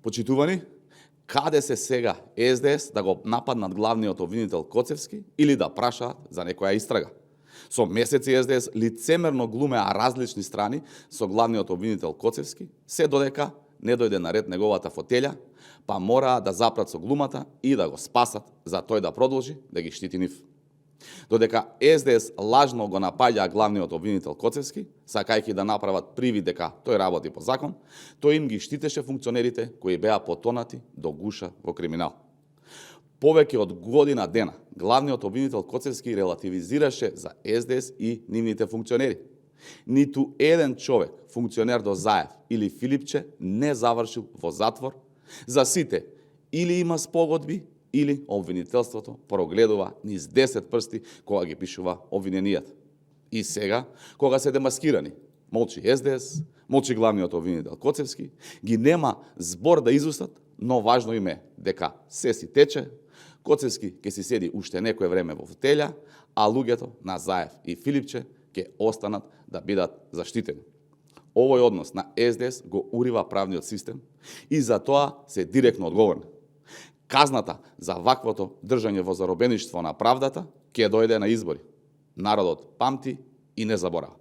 Почитувани, каде се сега СДС да го нападнат главниот обвинител Коцевски или да прашаат за некоја истрага? Со месеци СДС лицемерно глумеа различни страни со главниот обвинител Коцевски, се додека не дојде на ред неговата фотелја, па мораа да запрат со глумата и да го спасат за тој да продолжи да ги штити нив. Додека СДС лажно го напаѓа главниот обвинител Коцевски, сакајќи да направат привид дека тој работи по закон, тој им ги штитеше функционерите кои беа потонати до гуша во криминал. Повеќе од година дена, главниот обвинител Коцевски релативизираше за СДС и нивните функционери. Ниту еден човек, функционер до Заев или Филипче, не завршил во затвор. За сите или има спогодби, или обвинителството прогледува низ 10 прсти кога ги пишува обвиненијата. И сега, кога се демаскирани, молчи СДС, молчи главниот обвинител Коцевски, ги нема збор да изустат, но важно им е дека се си тече, Коцевски ќе си седи уште некое време во фотелја, а луѓето на Заев и Филипче ќе останат да бидат заштитени. Овој однос на СДС го урива правниот систем и за тоа се директно одговорни. Казната за ваквото држање во заробеништво на правдата ќе дојде на избори. Народот памти и не заборава.